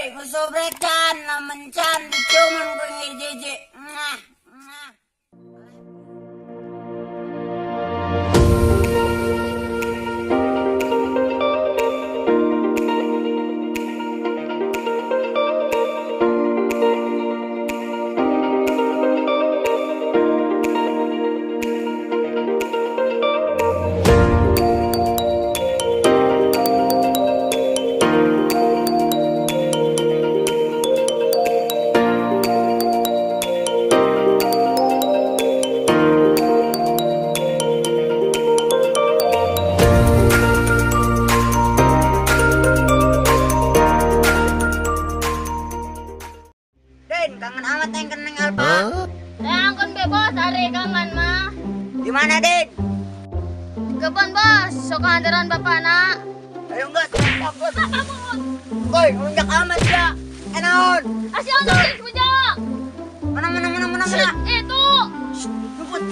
Kusobrekan mencan cuman gue jiji. Kangen amat yang keneng Alfa. Angkon be bos, are kangen mah. Di mana, Din? Kebon bos, sok handaran bapak nak. Ayo enggak, takut. Koi, ngelunjak amat ya. Enaon. Asih ono puja. Mana mana mana mana mana. Itu. Ngebut.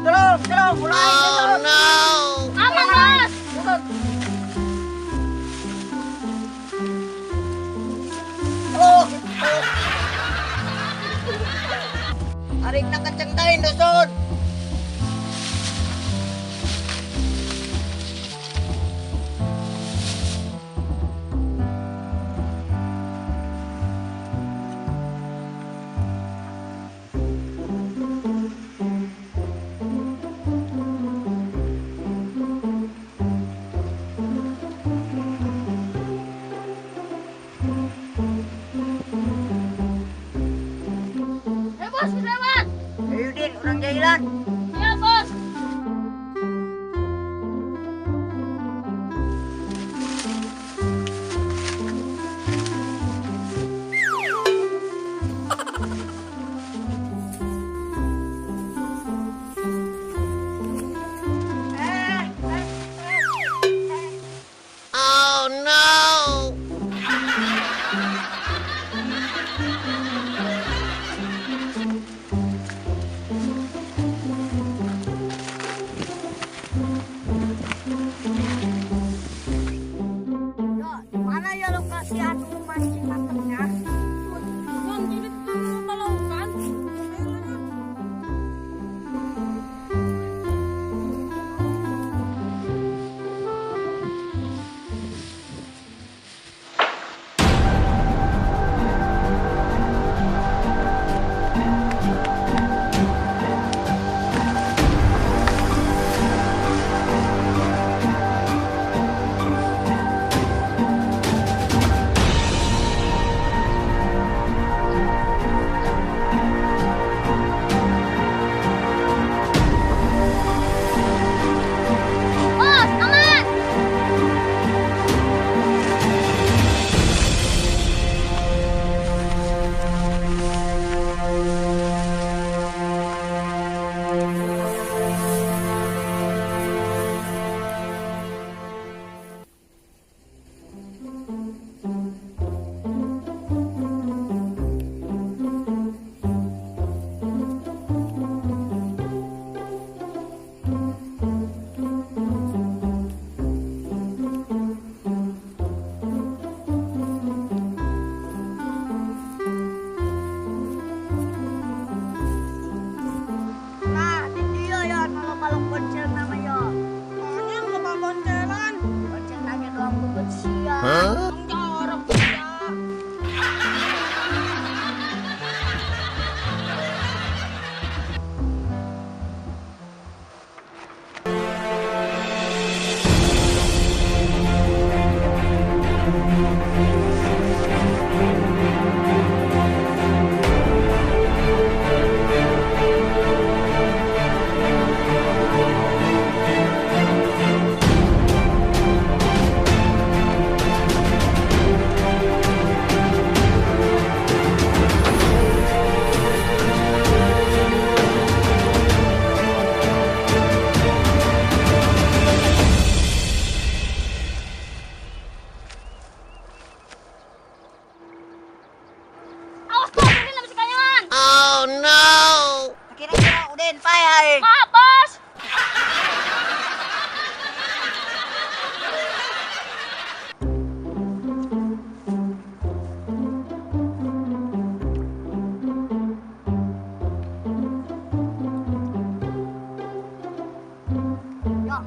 Tolong, tolong, mulai. Oh no. Aman bos. Tarik na kenceng tain doson. Bos, lewat. Ayo Din, orang jalan.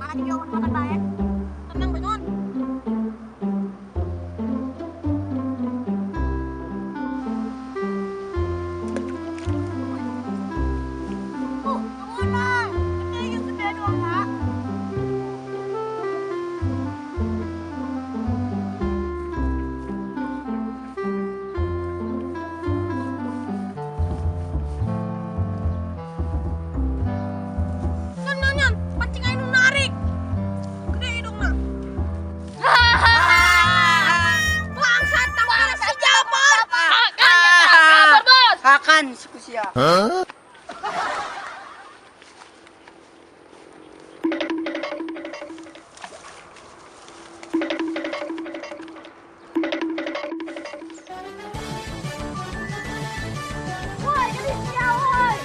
Anak juga makan baik. Tenang bangun. Oh, tunggu na. Ito yung sudah doang, Kak. Nyon, pancing aja nu narik. Gede hidungna. Bangsat, tangkal si Japar. Kabar, Bos. Hakan suku sia. Woi, jadi sia, woi.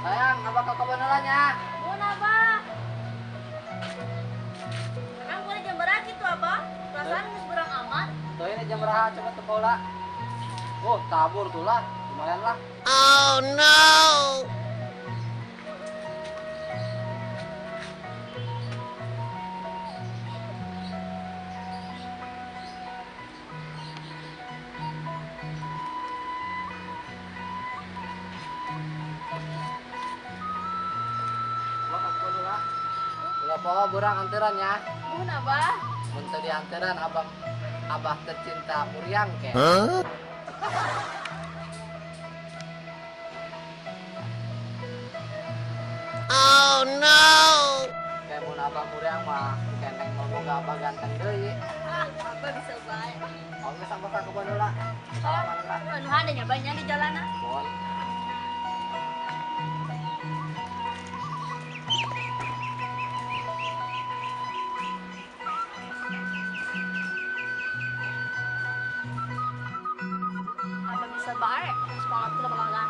Sayang, abah ke kebun heula nya. Mun, Abah. Sekarang boleh jam berapa gitu, Abah? Perasaan geus berang amat. Tuh ini jam berapa coba teu pola. Oh, tabur tuh lah, lumayan lah. Abah ke kebun heula. Ulah poho burang anteran ya. Mun, Abah. Mun teu dianteran abang abah tercinta muriang ke. Kayak mun abah muriang mah kenteng mau boga abah ganteng deui. Ah, Abah bisa bae. Oh, geus abah ka kebun heula. Salaman heula. Anuhan nya banyak di jalanan. Bon. Abah bisa bae. Sekolah tuh pelanggan.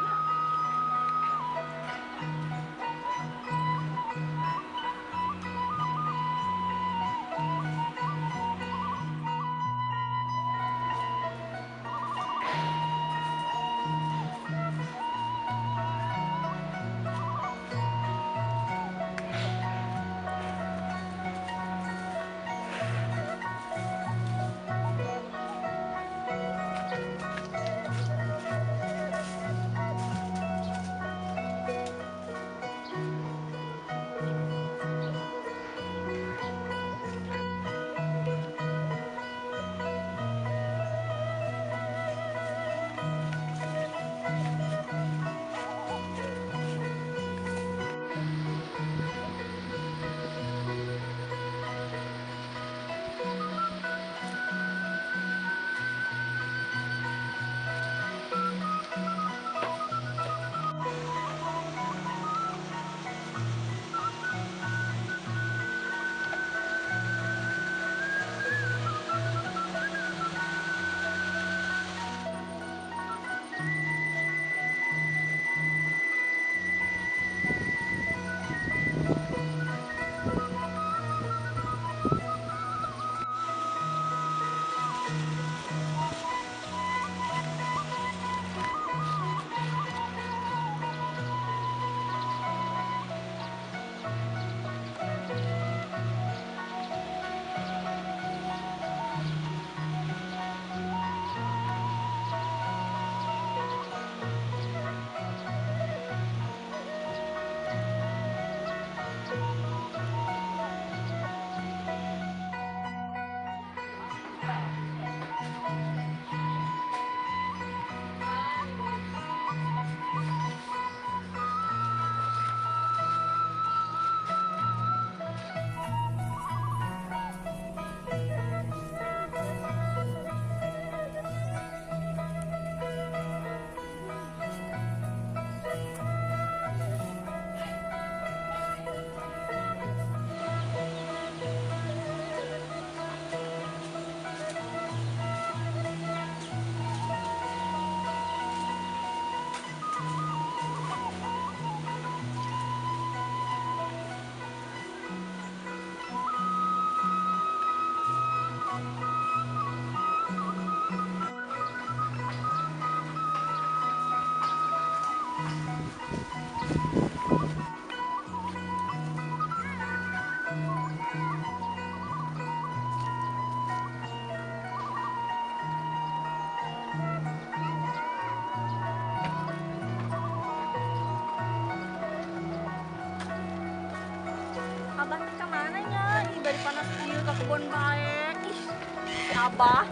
Abah.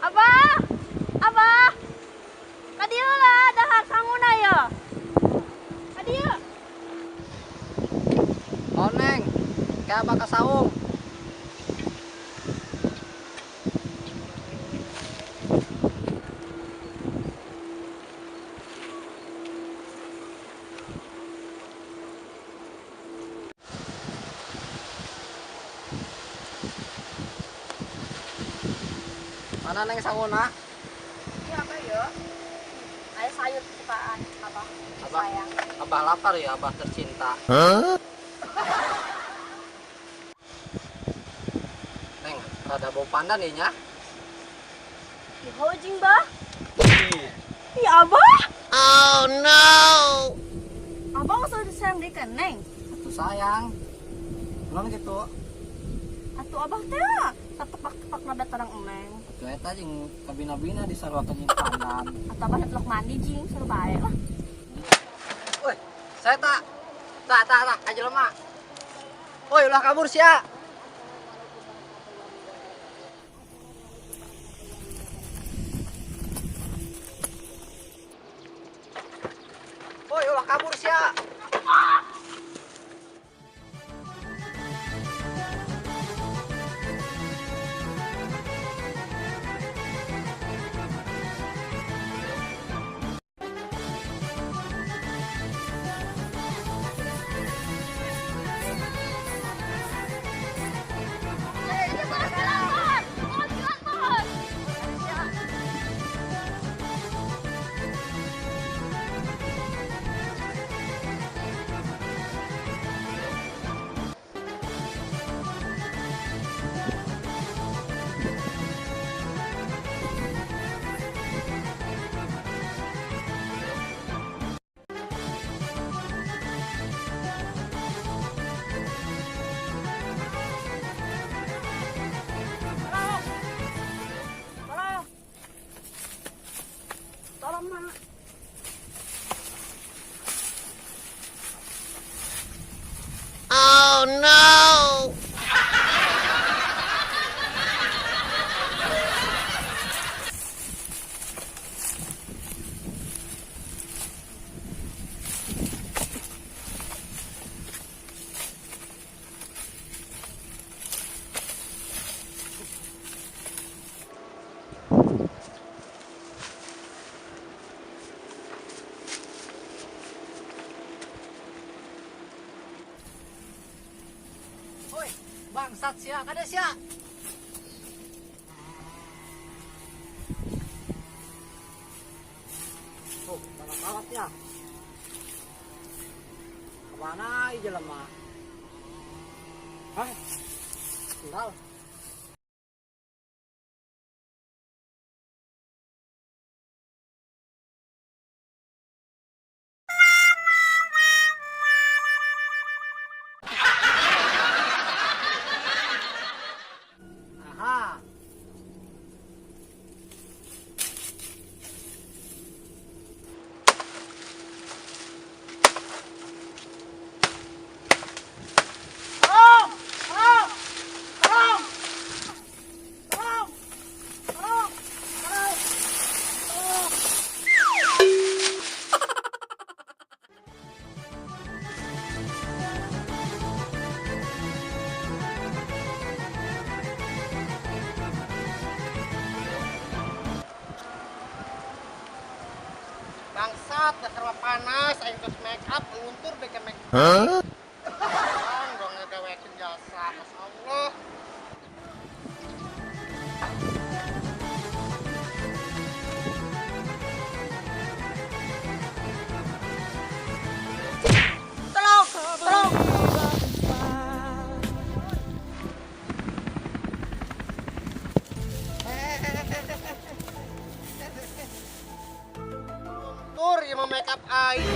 Abah, Abah. Ka dieu lah dahar sanguna ya. Ka dieu. Oh Neng, kayak abah ka saung. Mana Neng sanguna? Iya apa ya? Ayo sayur kesukaan Abah. Abah, Sayang. Abah lapar ya, Abah tercinta. Neng, rada bau pandan ya nya? Ih, hojing bah. Ih, Abah. Oh no. Abah masa sayang deui ka Neng? Atuh sayang. Belum gitu. Atuh Abah teh tepak-tepak nada tarang Neng. Atuh eta jeung kabina-bina disaruakeun jeung pandan. Atau Abah telok mandi jing seru bae lah. Woi, saya tak tak tak tak aja lemah. Woi, ulah kabur sia. Woi, ulah kabur sia. Tolong, Mak. Oh no. Woi, bangsat sia, kada sia. Oh, balap-balap ya. Kemana ieu jelema? Hah? Tinggal. Aha. Tolong! Tolong! Tolong! Tolong! Tolong! Tolong! Tolong! Bangsat, dasar mah panas, aing terus make up, luntur beke make up. Bang, gua ngegawekeun jasa, Masya Allah. Tolong! Tolong! Luntur ieu mah make up aing.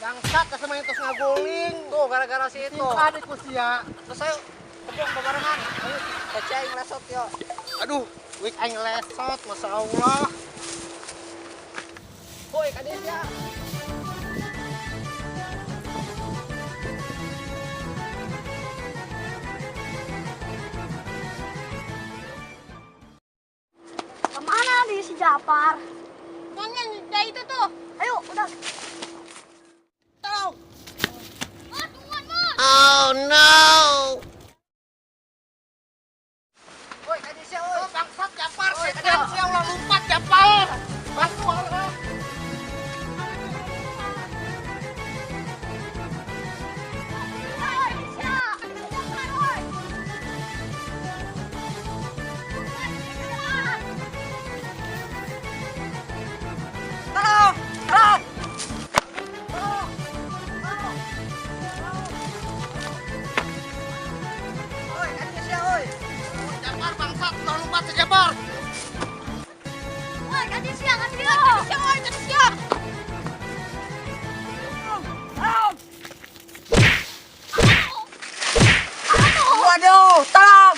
Bangsat, dasar mah terus ngaguling. Tuh, gara-gara si itu. Tingkah ku sia. Terus ayo, kebong bebarengan. Ayo, kece aing lesot yo. Aduh. Wik aing lesot, Masya Allah. Woi, ka dieu sia. Kemana nih si Japar? Nanya, dah itu tuh. Ayo, udah. Tolong. Bos, tungguan, bos. Oh no. Woi, ka dieu sia, woi. Oh, bangsat Japar, setan sia ulah lompat Japar. Bantu orang. Woi, sia. Japar, woi. Tolong! Tolong! Woi, ka dieu sia, woi. Japar bangsat, ulah lompat si Japar. Woi, ka dieu sia, ka dieu. Ka dieu, woi, ka dieu. Waduh, tolong!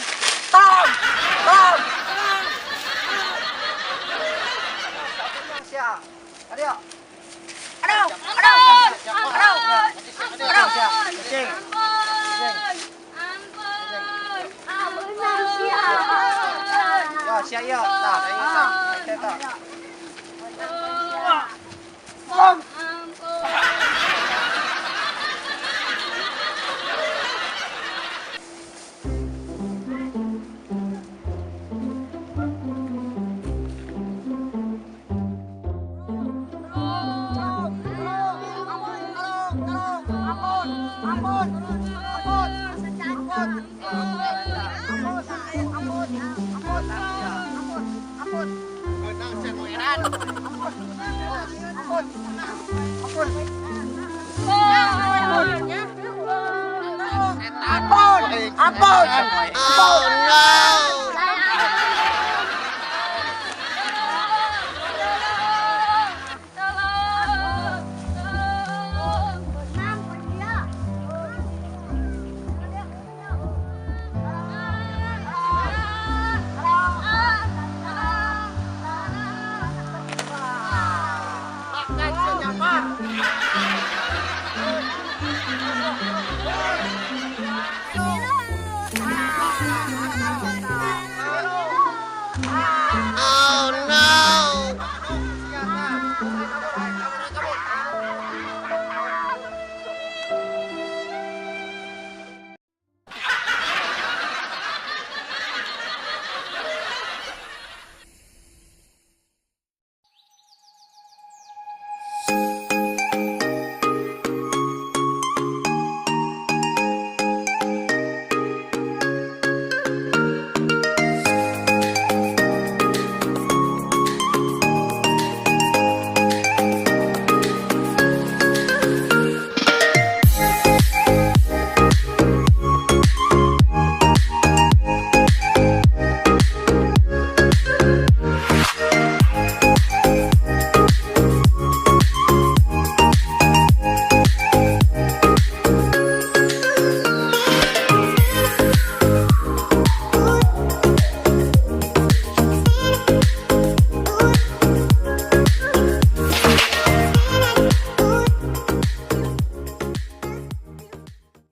Tolong! Tolong! Sia. Aduh. Aduh, aduh. Japar. Aduh. Aduh. Cing. Ampun. Ampun. Ampun, sia. Ya, sia ya. Tah, aing tah. Aing tah. Ampun. Menang sia nu edan. Ampun! Ampun! Oh no. Makan si Japar.